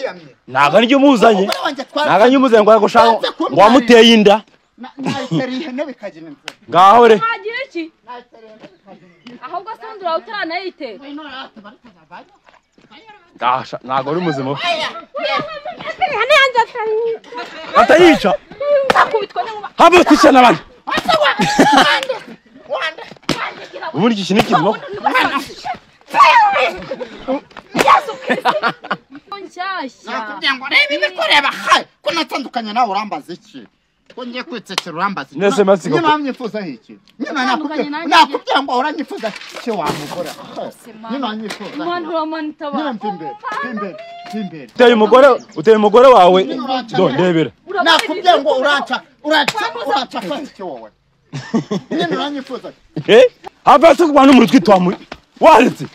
Ndakwiyamye. Ntago nijye umuzanye. Umugore wanjye twari Ntago nijye umuzanye ngo aragushaka ngo wamuteye inda. Nayitera ihene bikagira inzira. Ngaho re. Wagira iki? Nayitera ihene bikagira inzira. Ahubwo se undi urawe utaranayitera. Ngwino rata baritaza. Gasha ntago uri muzima. Ihene yanjye Atayica. Ndakubitwa n'inkuba. Habe twica n'abandi. Wande. Wande. Ubundi iki ni kizima. Yesu Kristo. Nshyashya. Nakubwiye ngo reba ibikureba hai ko natandukanye nawe urambaza iki? Ko ngiye kwitsekera urambaza iki? Nese Matsiko. Nyine wamyifuza iki? Nyine Natandukanye nakubwiye nanjye. nakubwiye ngo uranyifuza iki wa mugore? Nyine wanyifuza. Imana uramanita Nyine mva imbere, mva imbere, mva imbere. Uteye umugore wawe. Do ndebera. Nakubwiye ngo uranca, uranca, uranca iki wowe? Nyine uranyifuza. Eh? Habe se kubana n'umuntu twitwa waretse.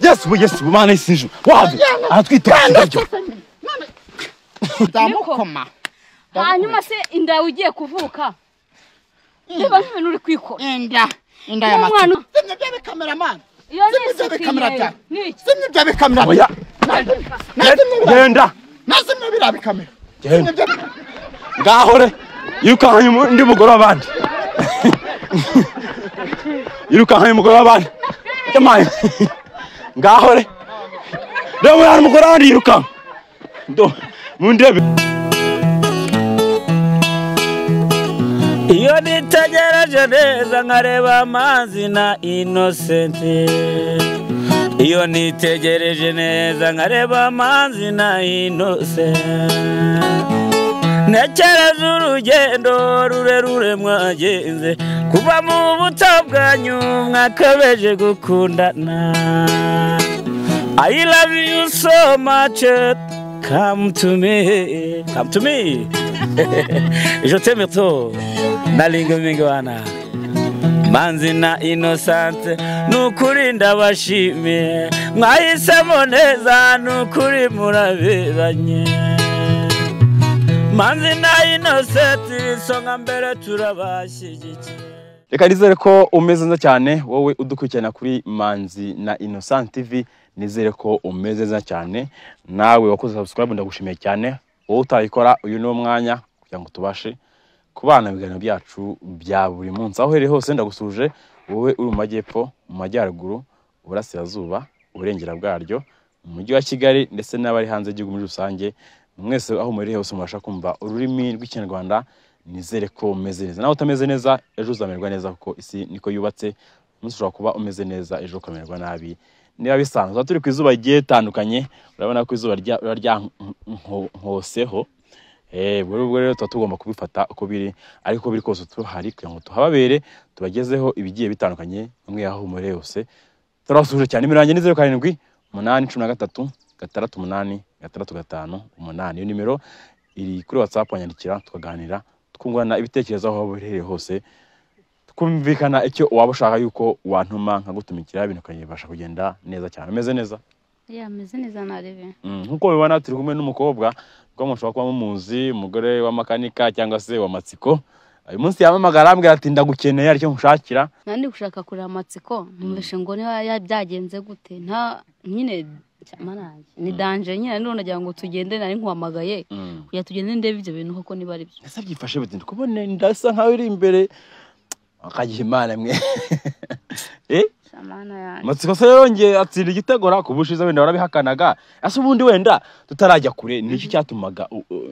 Yesu we Yesu Mana isinju. Wabe. Aratwitwa ibyo. Ndamukoma. Hanyuma se inda yawe ugiye kuvuka. Niba nk'ibintu uri kwikora. Inda, inda ya N'umwana- Matsiko. Zimwe bya bikameramani. Iyo ni Zimwe bya isuku bikamera yewe. bya. Ni iki? Zimwe bya bikamera. Oya. Nazimwe Genda. Nazimwe biriya bikamera. Genda. Zimwe bya Ngaho re. Yirukankanye undi mugore w'abandi. Yirukankanye umugore w'abandi. Yamaye. Ngaho re. Reba umwana umugore w'abandi yirukanka. Do mundebe. Iyo nitegereje neza nkareba amazi na Innocent. Iyo nitegereje neza nkareba amazi na Innocent. Ntekereza urugendo rurerure mwagenze kuva mu buto bwanyu mwakabeje gukundana. I love you so much, come to me, come to me. Je t'aime trop, nalinga mingwana. Manzi na Innocent, nukuri ndabashimiye, mwahisemo neza nukuri muraberanye. Manzi na Innocent, isonga mbere turabashyigikiye. Reka nizere ko umeze neza cyane wowe udukurikirana kuri Manzi na Innocent TV, nizere ko umeze neza cyane nawe wakoze subscribe ndagushimiye cyane. Wowe utayikora uyu ni umwanya kugira ngo tubashe kubana ibiganiro byacu bya buri munsi aho uherereye hose. Ndagusuje wowe uri mu majyepfo, mu majyaruguru, uburasirazuba, uburengera bwaryo, mu mujyi wa Kigali ndetse n'abari hanze y'igihugu muri rusange. Mwese aho muri hose mubasha kumva ururimi rw'Ikinyarwanda, nizere ko umeze neza. Nawe utameze neza ejo uzamererwa neza kuko isi niko yubatse. Umunsi ushobora kuba umeze neza ejo ukamererwa nabi. Niba bisanzwe tuba turi ku izuba rigiye ritandukanye, urabona ko izuba riba ryankoseho. Ubwo rero tuba tugomba kubifata uko biri, ariko biri kose tuhari kugira ngo tuhababere, tubagezeho ibigiye bitandukanye mwe aho muri hose. Turabasuhuje cyane. Nimero yanjye ni 07 8 13 6 8 6 5 8. Iyo nimero iri kuri WhatsApp, wanyandikira tukaganira, twungurana ibitekerezo aho uherereye hose, twumvikana icyo waba ushaka yuko wantuma nkagutumikira, ibintu ukabasha kugenda neza cyane. Umeze neza? Ya meze neza narebe. Nkuko mubibona turi kumwe n'umukobwa, kuko mushobora kuba mumuzi, umugore wa makanika cyangwa se wa Matsiko. Uyu munsi yampamagara arambwira ati ndagukeneye aricyo nkushakira. Nandi gushaka kureba Matsiko, numvise ngo niba byagenze gute. Nta nyine mananje ni danger nyine, none nagira ngo tugende, nari nkuhamagaye kugira tugende ndebe ibyo bintu koko niba ari byo. Ese byifashe bite? Ndikubone ndasa nkaho iri imbere akagiha Imana mwe. Mana yanjye. Matsiko se yongeye atsinda igitego ra kubushize wenda warabihakanaga. Ese ubundi wenda tutarajya kure niki cyatumaga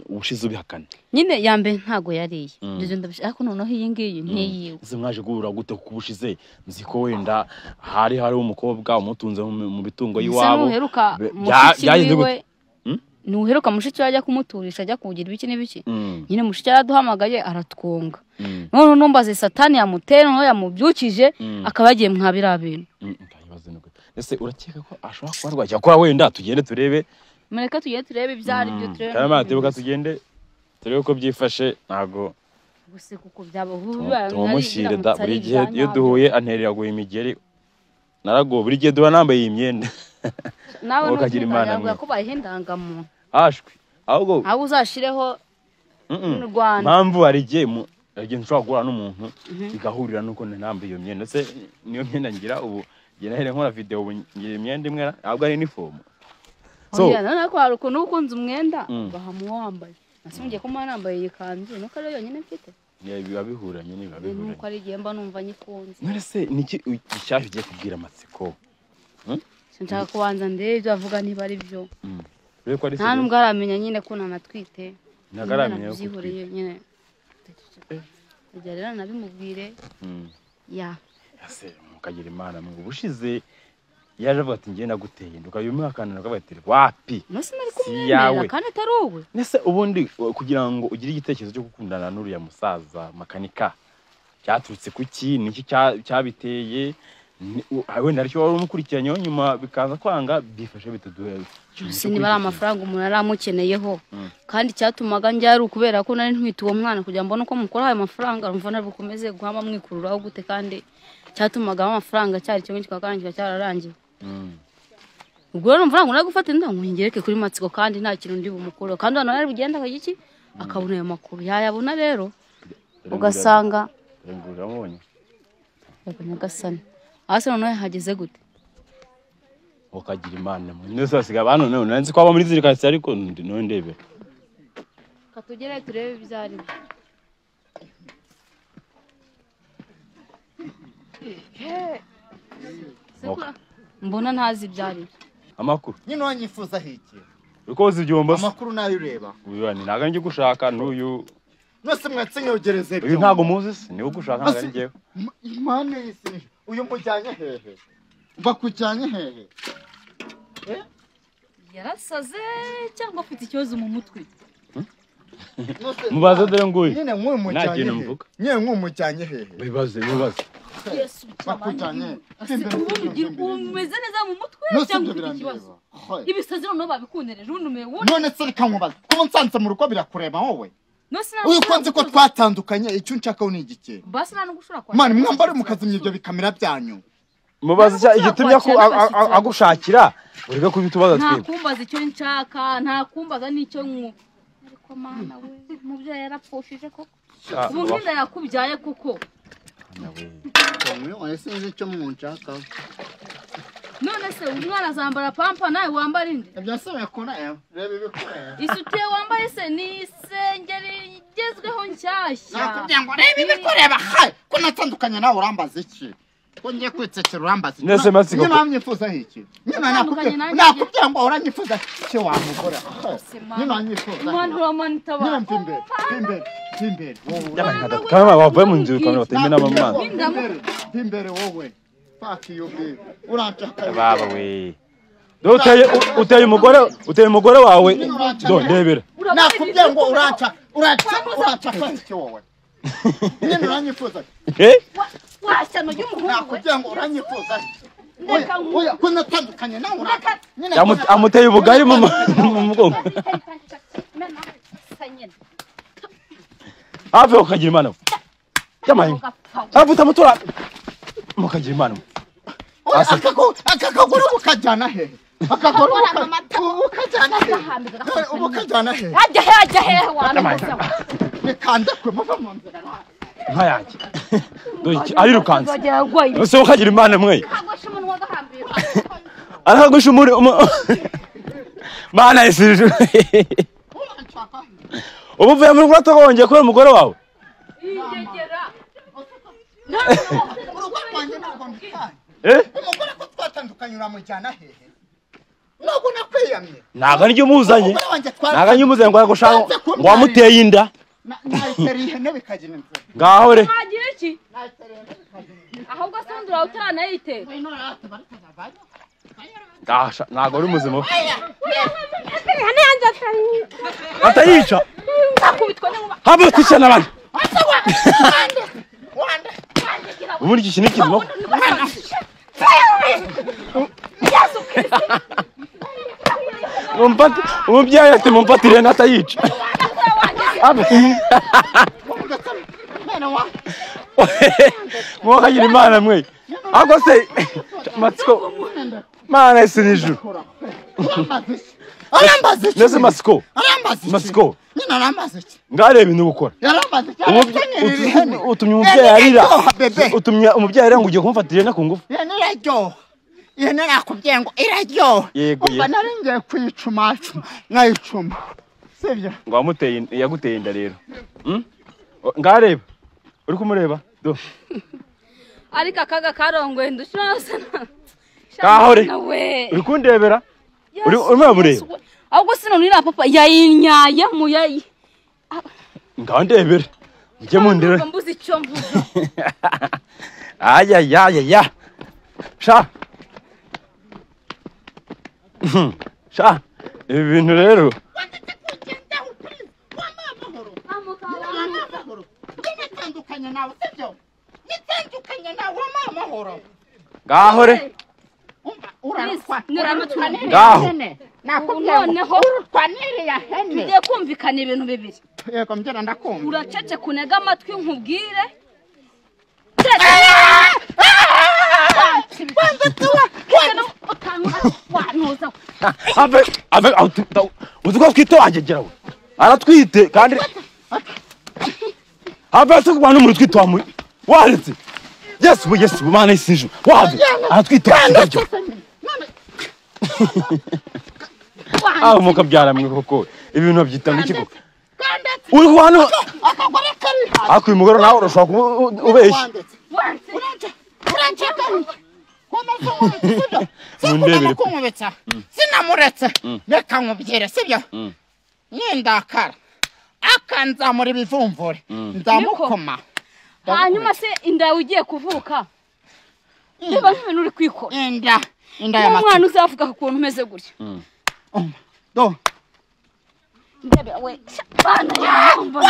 ubushize ubihakana? Nyine ya mbere ntago yariye. Ibyo ndabishaka ariko noneho iyi ngiyi ntiyiwe. Ese mwaje guhura gute kubushize? Nzi ko wenda hari umukobwa umutunze mu bitungo y'iwabo. Nuheruka mushiki wiwe. Nuheruka mushiki we ajya kumuturisha ajya kugira ibiki n'ibiki. Nyine mushiki yaraduhamagaye aratwonga. None numbaze Satani yamutera noneho yamubyukije akaba yagiye mwa biriya bintu. Ese urakeka ko ashobora kuba arwaye? Cyakora wenda tugende turebe. Mureke tugende turebe ibyo ari byo turebe. Karama tebuka tugende turebe uko byifashe ntago gusa kuko byaba tumushyire da buri gihe iyo duhuye anterera guha imigeri. Narago buri gihe duha nambaye iyi myenda. Nawe ukagira Imana mwe ko bayihendangamuntu. Ashwi ahubwo aho uzashireho mu Rwanda. Mpamvu hari igihe nshobora guhura n'umuntu bigahurira nuko nambaye iyo myenda. Ndetse niyo myenda ngira ubu ngira here nkora video ubu ngira imyenda imwe ahubwo ari uniform. So oya none ko hari ukuntu ukunze umwenda bahamuwambaye. Nasumbye ko mwana nambaye iyi kanzu nuko ari yonyine mfite. Biba bihuranye niba bihuranye. Nuko ari igihe mba numva nyikunze. None se niki gishyashya ugiye kubwira Matsiko? Sinshaka kubanza ndebe ibyo avuga niba ari byo. Rero ko ari nta nubwo aramenya nyine ko nanatwite. Ntabwo aramenya ko byihuriye nyine. Ujya rero nabimubwire. Ya. Ese mukagira Imana mu bushize yaje avuga ati ngiye naguteye nduka yumwakana nakavuga ati wapi. Nose nari kumwemera kandi atari uwe. Nese ubundi kugira ngo ugire igitekerezo cyo gukundana n'uriya musaza makanika cyaturutse kuki niki cyabiteye wenda aricyo wari umukurikiranyeho nyuma bikaza kwanga byifashe bitaduhe. Niba ari amafaranga umuntu aramukeneyeho kandi cyatumaga njya ari ukubera ko nari ntwite uwo mwana kugira mbone uko mukora ayo mafaranga urumva nari bukomeze guhama mwikururaho gute kandi cyatumaga amafaranga cyari kimwe kikarangira cyararangiye. Ubwo rero mvura ngo nagufata inda ngo ngereke kuri Matsiko kandi nta kintu ndi bumukuru kandi hano nari bugenda akagiki akabona ayo makuru yayabona rero ugasanga ngurabonye Nyagasani ase none hageze gute ukagira Imana nese basiga bano none nzi ko aba muri zirikasi ariko none ndebe katugere turebe ibyari mbona ntazi ibyari amakuru nyine wanyifuza hiki ukoze ibyombo amakuru nayo ureba uyu ni naga ngiye gushaka n'uyu nose mwatse nyogereze uyu ntago muzi se ni ugushaka naga ngiye Imana yisi uyu mujyanye hehe bakujyanye hehe yarasaze cyangwa afite ikibazo mu mutwe mubaze dore nguyu nyine nk'uyu mujyanye nyine nk'uyu mujyanye hehe bibaze Yesu bakujyanye umeze neza mu mutwe cyangwa ufite ikibazo ibisazi noneho babikundereje ubundi none se reka nkubaze kuba nsanze mu rugo birakureba wowe uyu ko nzi ko twatandukanye icyo nshaka ni igike basi nta n'ugushobora kwakira mani mwambare mukazimya ibyo bikamera byanyu mubaze igitumye ko agushakira ureke kubitubaza nta twebwe kumbaza icyo nshaka nta kumbaza n'icyo nku ariko mana we mubyeyi yarapfushije koko ubu nk'inda yakubyaye kuko sinzi icyo munshaka none se umwana azambara pampa nawe wambara indi ibyo se bikora reba ibikorera isutiye wambaye se ni isengeri igezweho nshyashya nakubwiye ngo reba ibikorera ko natandukanye nawe urambaza iki ko ngiye kwitsekera urambaza iki nese Matsiko nyine wanyifuza iki nyine nakubwiye ngo uranyifuza iki wa mugore nyine wanyifuza mwana uramanita nyine mva imbere wowe kama bavuye mu nzu kamera batemena amazi imbere wowe fuck you baby uranshaka baba we uteye umugore wawe do ndebera nakubwiye ngo uranshaka iki wowe nyine uranyifuza washyano y'umuhungu we nakubwiye ngo uranyifuza oya ko natandukanye nawe amuteye ubugari mu mugongo hafi ukagira Imana yamaye hafi utamutura mukagira Imana akakaguru ukajyana hehe akaguru ukajyana hehe ukajyana hehe ajya hehe wamenya nikanda kwe muva mu nzira nka yanjye arirukanse ese ukagira Imana mwe aragusha umuri Mana isije ubu uvuye muri kurata wongeye kubera umugore wawe urugo rwanjye ntabwo mbitaye umugore ko twatandukanye uramujyana hehe ntabwo nakwiyamye ntabwo nijye umuzanye ntabwo nijye umuzanye ngo aragushaka ngo wamuteye inda nayitera ihene bikagira inzira ngaho re wagira iki ahubwo se undi urawe utaranayitera ntabwo uri muzima atayica habe twica n'abandi ubundi iki ni kizima umubyeyi ati mumfatire natayica mwakagira Imana mwe ahubwo se Matsiko Mana isi n'ijuru arambaza iki nese Matsiko arambaza iki Matsiko nyine arambaza iki ngareba ibintu gukora yarambaza iki utumye umubyeyi arira utumye umubyeyi arira ngo ugiye kumufatira ihene ku ngufu ihene iraryoha Ihene nakubwiye ngo iraryoha. Yego. Umva nari ngiye kuyicuma nkayicuma. Sibyo? Ngo wamuteye yaguteye inda rero. Ngareba. Uri kumureba? Do. Ariko akaga karongoye ndushira. Kahore. Uri kundebera? Uri urimo. Ahubwo sinonira papa yayinyaye muyayi. Ngandebera. Mujye mundebe. Mbuze icyo mvuga. Aya ya ya ya. Sha. Sha. Ibi bintu rero. Gahore. Ngaho. Tugiye kumvikana ibintu bibiri. Yego mbyera ndakumva. Uracece kunega amatwi nkubwire. Ave uzi ko twite wangegera we. Aratwite kandi Ave se kubana muri twite wa waretse. Yesu we Yesu mana isinju. Wave aratwite wangegera. Ah mukabyara mwe koko ibintu babyita ngo iki koko. Uri hano akagore kari. Ako uyu mugore nawe urashobora kuba ubeshya. Mundebere kunkubitsa. Sinamuretse. Reka nkubwire sibyo? Nindakara. Akanzamura ibivumvure. Nzamukoma. Hanyuma se inda ugiye kuvuka. Niba nk'ibintu uri kwikora. Inda y'amata. Umwana uzavuga ukuntu umeze gutya. Do. Ndebe we. Bana yamba.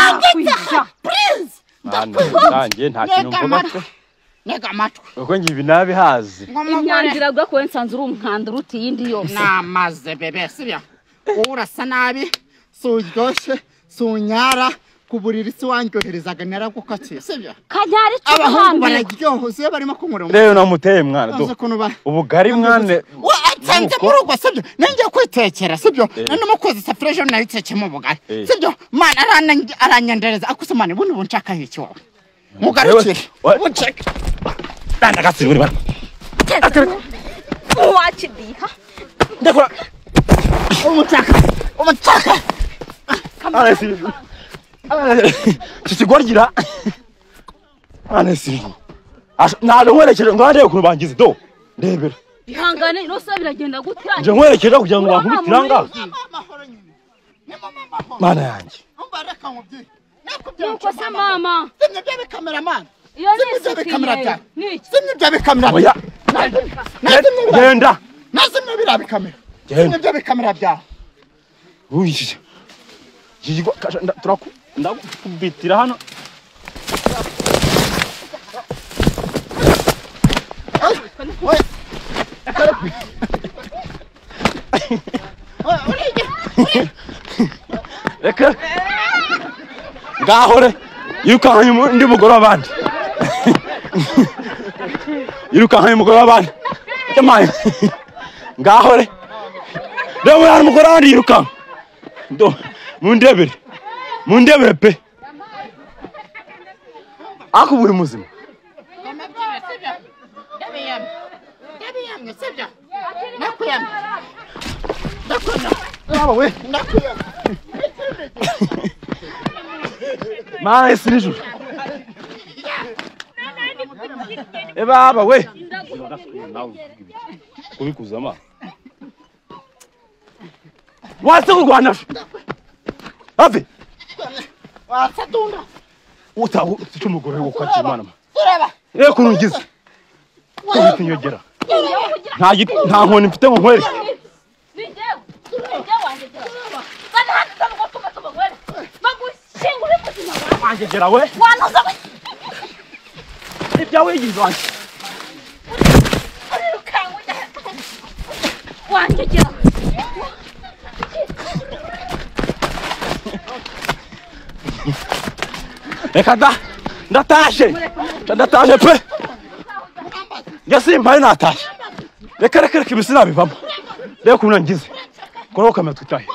Please. Ndangiye nta kintu mvuga pe. Nega amatwi. Uko ngiye ibi nabihazi. Imyanzira bwa ko nsanze uri umwanda uruti yindi yose. Namaze bebe sibyo. Urasa nabi, suryoshye, sunyara kuburiri si wanyoherezaga naragukaciye sibyo. Kanyari abahungu bararyohoze barimo kunkurira. Rero namuteye mwana do. Ubugari mwana. Wa atsanze mu rugo sibyo. Nanjye kwitekera sibyo. Nandi mukozi safresh nayitekemo ubugari. Sibyo. Mana aranyandereza akusemane buno bunshaka iki wowe. Mugarukire. Bunshaka. Danda gasiri buri bana. Wachidiha. Ndakora. Umuchaka. Umuchaka. Aresi. Kikigorgira. Aresi. Nalo nkwerekere ngo ndebe ukuntu bangize do. Ndebera. Ihangane no se biragenda gute? Nje nkwerekera kugira ngo bankubitira nga. Mana yanjye. Umva reka nkubwire. Nuko se mama. Zimwe bya cameraman. Iyo ni kamera bya. Zimwe bya kamera. Oya. Genda. Nazimwe bira bikamera. Zimwe bya kamera bya. Uyi. Yigo turaku ndakubitira hano. Reka. Ngahore. Yirukankanye undi mugore w'abandi. Yirukankanye umugore w'abandi. Yamaye. Ngahore. Reba uriya mugore w'abandi yirukanka. Ndo mundebere. Mundebere pe. Ako buri muzima. Mana isi nijoro. Ebaba we. Kubikuzama. Wase kurwana. Ave. Wasadunda. Utahu cyumugore wo kwakimana. Tureba. Reka kungize. Kubinyogera. Nta nkoni mfite ngo nkwere. Wangegera we. Ibyawe yigize wanjye. Wangegera. Reka da. Ndatashe. Ndatashe pe. Ngasi mpari natashe. Reka reka reka ibisi nabivamo. Reka kunangize. Kora kamera twitahe.